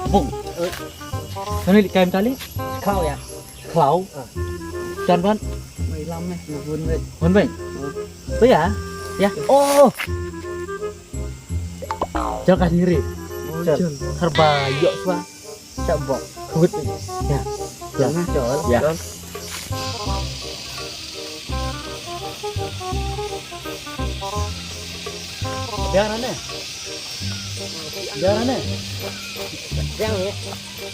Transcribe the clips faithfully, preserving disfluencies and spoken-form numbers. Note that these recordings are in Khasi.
Bung. Kane li kaim tali? Kau ya. Klau. Jan ban. Mai lam eh, ngun wei. Ngun wei. Tu ya. Ya. Oh. Jal ka sendiri. Jal. Jal. Harba yok swa. Cak bok. Kut. Ya. Ya. Nah, jal. Ya. Jal. Biar mana? Biar mana? Biar ni.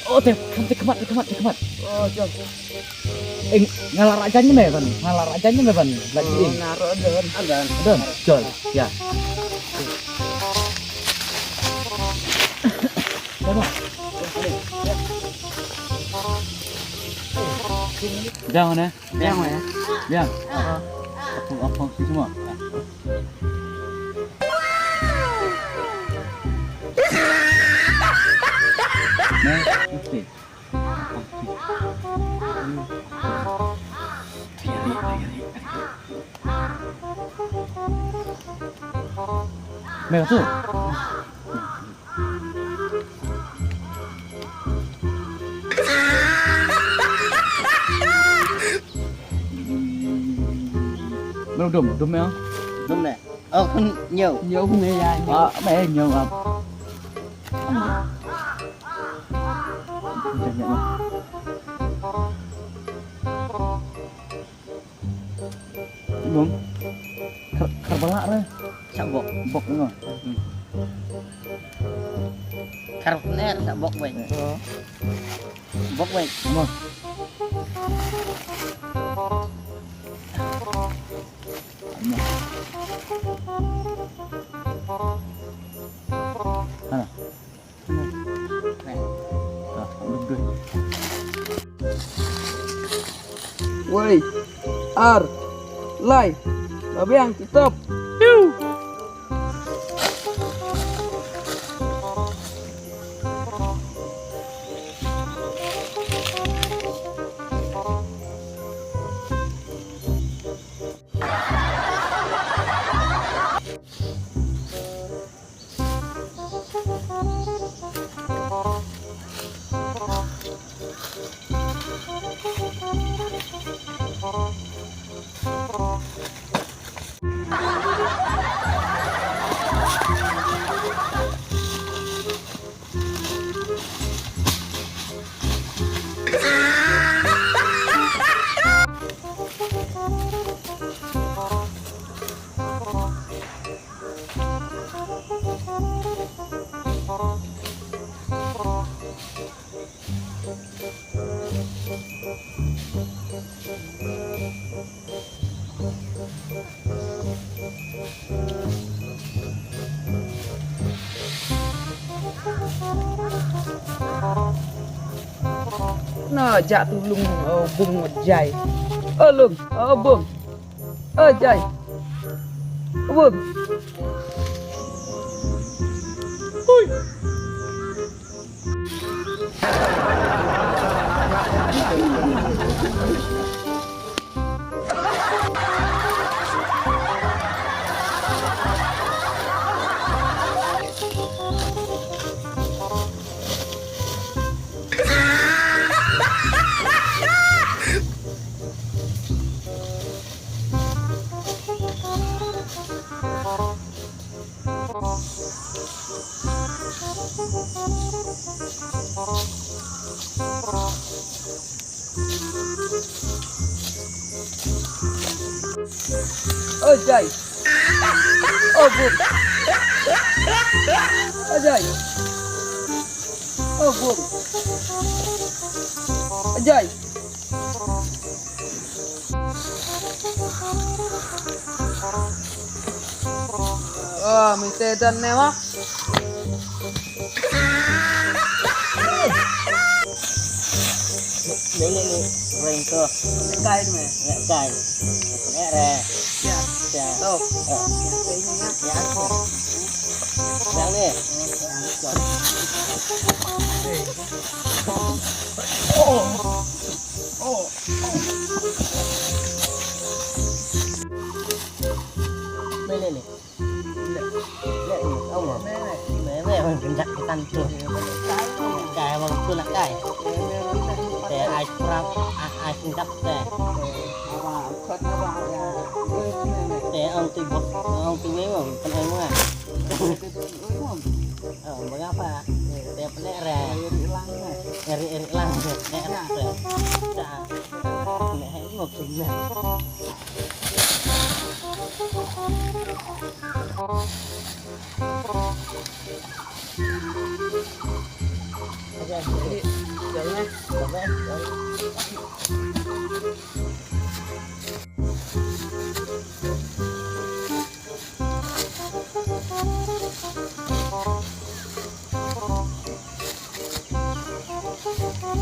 Oh, te, kam te kemat, te kemat, te kemat. Oh, jom. Eh, ngalar aja ni me ban, ngalar aja ni me ban. Lagi. Oh, naruh don. Don. Don, jol. Ya. Jom. Biar mana? Biang, eh? Biang. Apa, apa sih semua? Nah, okey. Mel tu. Belum dum, dum ya. Dum ne. Oh, nyew. Nyew ne ya, nyew. Ah, me nyew ap. Bung. Kar, kar bala re. Sa bok. Bok no. Hmm. Kar ner sa bok wei. Oh. Bok wei. Mo. Mo. Hana. Wei, ar, lai, ba biang ki top. Na, jak tu lung, oh, bung jai. Oh, lung, oh, bung. Oh, jai. Bung. Hui. Oi, Jai. Oh, bum. Oi, Jai. Oh, bum. Jai. Ah, minta dan ne, wah. Ni, ni, ni, reng tu. Kai tu, meh. Ya, kai. Ya, re. Ya. Ya. Tu. Ya. Ya, ni, ya. Ya, ni. Ya, ni. Mele le. Le, le, le, ong. Mele, mele, mele, kynjak kitan tu. Kai, ong tu lah kai. Te ai prap, ai, ai kynjak te. Te ong tu bok, ong tu memo, kan ong mah. Oh, mengapa? Te pele re. Eri, eri lang. Te, te. Te, he, mo kena.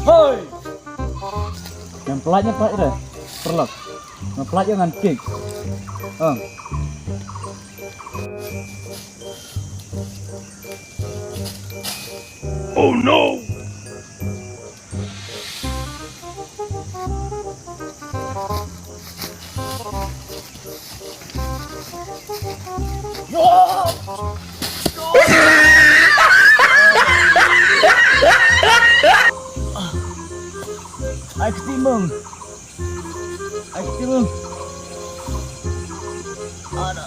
Hoi! Ngan pynlait, ngan pynlait re. Paralok. Ngan pynlait ïa ngan kick. Ong. Oh no! Ai kti mung. Ai kti mung. Ada.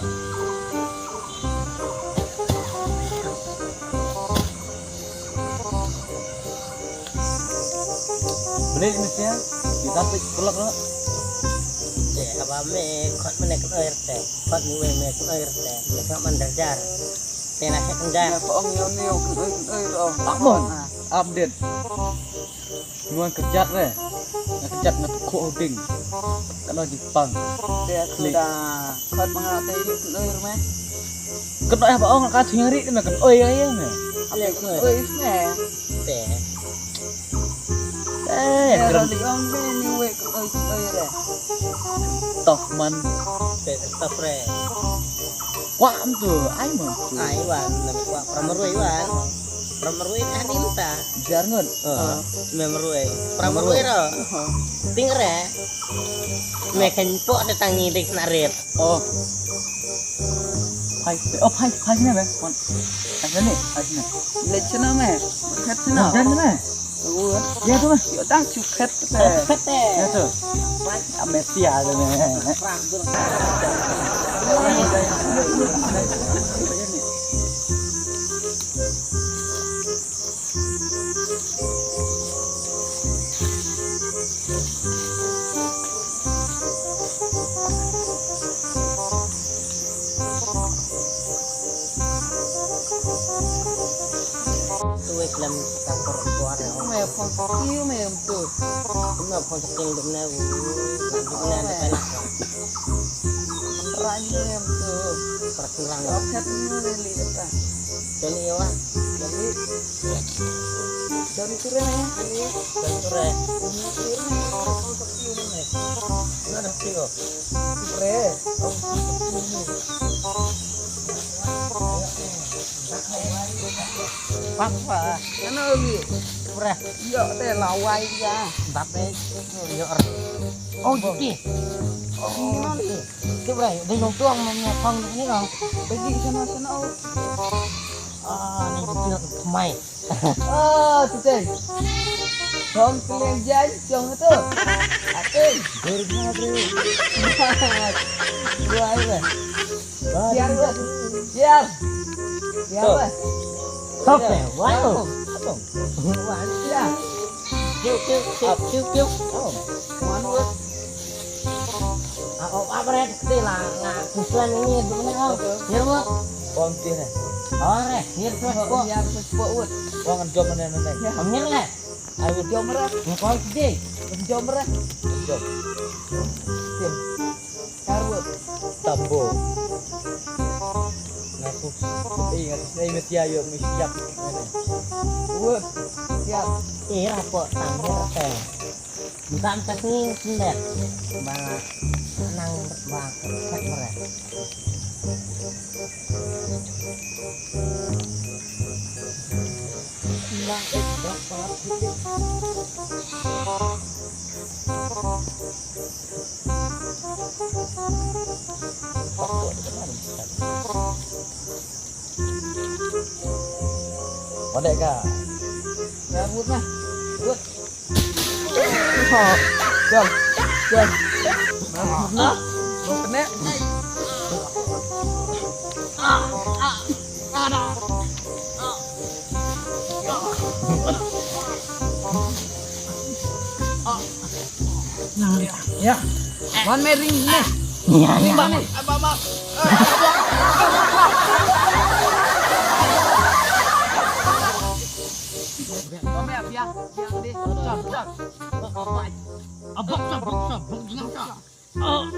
Beli mesti ya. Kita pik pelak lo. Te haba me khot mene kut oir te. Khot mu me kut oir te. Me khot man darjar. Te na khot jar. Ya ko ong yo ne yo kut oir kut oir oh. Pak mon. Update. Nuan kejat re. Nga kejat nga tukuk huding. Kano jipang. Te aku dah khot manga te ini kut oir me. Kut oir ba ong ka chingri me kut oir ya me. Ale kut oir me. Te. Eh, ya, keren. Kali ong be ni we kut oir kut oir re. Toh man. Te toh re. Kwah am tu, ai mam tu. Ai wan, nam kwah pramrui wan. Pramrui ka dim ta. Jar ngut. Oh, memrui. Pramrui ro. Ting re. Me kan po de tangi de kena rit. Oh. Phai, oh phai, phai sini be. Phai sini, phai sini. Leit sini me. Leit sini. Jar sini. Ua. Ya tu mah. Yo tang chupet te. Chupet te. Ya tu. Amesia tu me. Prang tu. Tu wei klem ka por kuar ya. Me phong kiu me em tu. Kumno phong sakil dum na u. Dum na de pelak. Menrang me em tu. Perkurang. Oket ni ni li ta. Joni ya wa. Joni. Joni tu re ni. Joni tu re. Ini tu re ni. Phong sakil ni. Mana dah kilo? Re. Papa. Ano li? Bre. Yo te lawai ya. Tapi yo. Oh, jadi. Oh, ni mana? Bre, dia yang tuang mana pang ni orang. Pergi sana sana. Ah, ni dia mai. Oh, tu kan. Song keliang jan, song tu. Atin. Durga bre. Dua ai bre. Siar bre. Siar. Siar bre. Stop eh. Wow. Wow. Siar. Kiu kiu kiu kiu kiu. Oh. One word. Ah, oh, apa red? Kti la nga kuslan ini dulu ni oh. Hier mo. Pom ti ne. Oh re, hier tu ko. Hier tu ko ut. Pom ngan jom ne ne. Pom hier le. Ai ut jom re. Ni ko ti. Jom re. Jom. Tim. Karut. Tambo. Ngaku. Eh, ngaku. Eh, mesti ayo mesti siap. Ut. Siap. Eh, rapo tang hier te. Bukan tes ni sendek. Ba nang ba kat meret. Wadek ka. Ya, rut nah. Rut. Ha. Jal. Jal. Nah, rut nah. Rut nah. Ya. Wan me ring ne. Ya, ya. Ring ba ne. Wan me biang, biang ne. Chop, chop. Abok, chop, chop, chop.